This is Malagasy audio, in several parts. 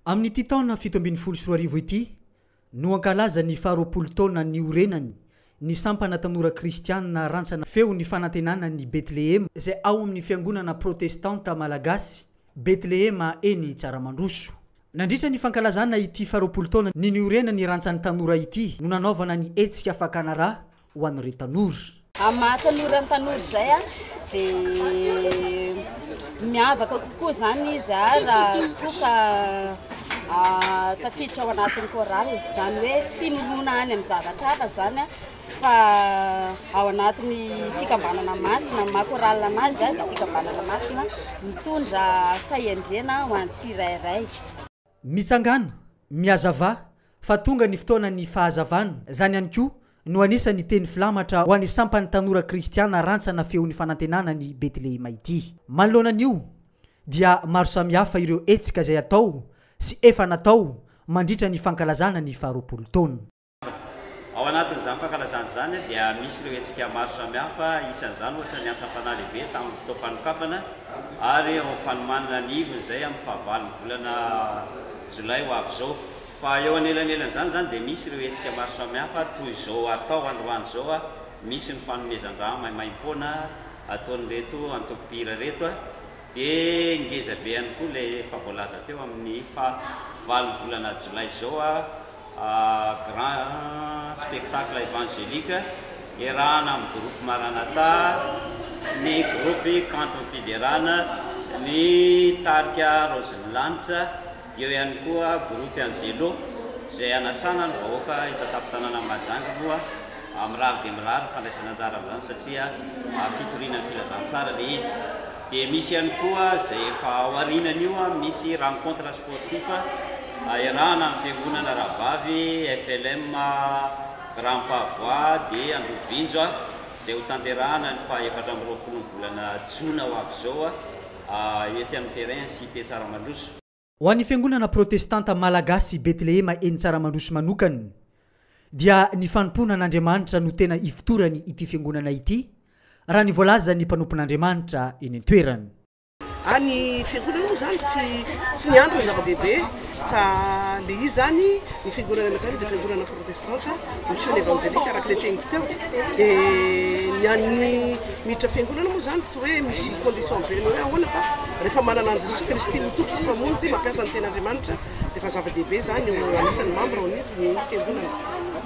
Amin'ity taona 2017 ity no hankalaza ny faharoapolo taona niorenany ny sampana Tanora Kristianina Rantsana Feon'ny Fanantenana ny Betlehema izay ao amin'ny Fiangonana Protestanta Malagasy Betlehema eny Tsaramandroso. Nandritra ny fankalazana ity faharoapolo taona ny niorenan'ny Rantsan'ny Tanora ity no nanaovana ny hetsika fakana rà ho an'ireo tanora. Amin'ny maha tanora ny tanora izay dia miavaka kokoa izany izy raha toa ka tafiditra ao anatin'ny chorale. Izany hoe tsy mirona any amin'ny zavatra hafa izany fa ao anatin'ny fikambanana masina, amin'ny maha chorale anazy dia fikambanana masina mitondra fahendrena ho an'ny tsirairay. Mitsangàna, mihazavà, fa tonga ny fotoanan'ny fahazavana, izany ihany koa no anisan'ny teny filamatra ho an'ny sampan'ny Tanora Kristiana Rantsana Feon'ny Fanantenana ny Betlehema ity. Manoloana an'io dia maro samihafa ireo hetsika izay atao sy efa natao mandritra ny fankalazana ny faharoapolo taona. Ao anatin'izany fankalazana izany dia misy ireo hetsika maro samihafa, isan'izany ohatra ny antsam-panahy lehibe tamin'ny fotoam-panokafana ary ao amin'ny fanomanana ny ivony izay amin'ny fahavalon'ny volana jolay ho avy izao. Fa eo anelanelan'izany izany dia misy ireo hetsika maro samihafa toy izao atao androany izao, misy ny fanomezan-drà maimaimpoana ataon'ireto antoko-mpihira ireto, dia ngeza be ihany koa ilay efa voalaza teo amin'ny faha valon'ny volana jolay izao, grand spectacle évangélique iarahana amin'ny groupe Maranatha, ny groupe Kanto Fiderana, ny tarika Raozin'ny Lanitra, eo ihany koa groupe Angelo izay hanasana ny vahoaka eto an-tampon-tanànan'i Mahajanga moa mirary dia mirary ny fandraisana anjara amin'izany satria fitoriana ny filazantsara ilay izy. Dia misy ihany koa izay efa ao aorianan'io misy rencontre sportif iarahana amin'ny fiangonana rahavavy FLM Grand Pavois dia Andovinjo izay ho tanterahana ny faha 24 ny volana jona ho avy izao ety amin'ny terrain Cité Tsaramandroso. Ho an'ny Fiangonana Protestanta Malagasy Betlehema eny Tsaramandroso manokana dia ny fanompoana an'Andriamanitra no tena ifotorany ity fiangonana ity raha ny voalazan'ny mpanompon'Andriamanitra eny an-toerana. A Ny fiangonana moa izany tsy tsy ny andro no zava-dehibe fa le izy izany ny fiangonana Metal dia fiangonana protestanta mission evanjelika araka ilay teniko teo dia ny an'ny miditra fiangonana moa izany tsy hoe misy condition be ny hoe ahoana fa rehefa manana an'i Jesosy Kristy ho Tompo sy Mpamonjy mampiasa ny tenin'Andriamanitra dia efa zava-dehibe izany ho anisan'ny membre ao anivon'ny fiangonana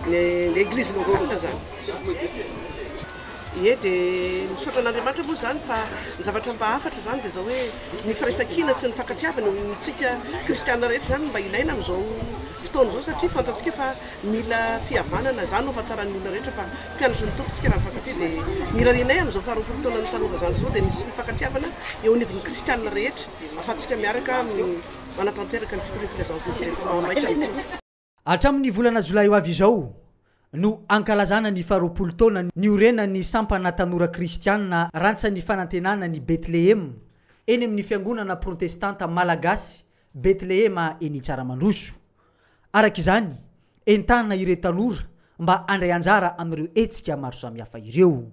ny église locale izany. Ie dia misaotra an'Andriamanitra moa izany fa ny zavatra mba hafatra izany dia izao hoe ny firaisankina sy ny fankatiavana eo amintsika kristiana rehetra izany no mba ilaina amin'izao fotoana izao satria fantatsika fa mila fihavanana, izany no ahafantaran'ny olona rehetra fa mpianatry ny Tompo tsika raha mifankatia dia ny irarianay amin'izao faharoapolo taonan'ny tanora izany izao dia ny hisian'ny fankatiavana eo anivon'ny kristiana rehetra ahafahantsika miaraka manatanteraka ny fitorian'ny filazantsara izay efa mahamaika ny Tompo. Hatramin'ny volana jolay ho avy izao no hankalazana ny faharoapolo taona niorenan'ny sampana Tanora Kristianina Rantsan'ny Fanantenana ny Betlehema eny amin'ny Fiangonana Protestanta Malagasy Betlehema eny Tsaramandroso. Araka izany, entanina ireo tanora mba handray anjara amin'ireo hetsika maro samihafa ireo.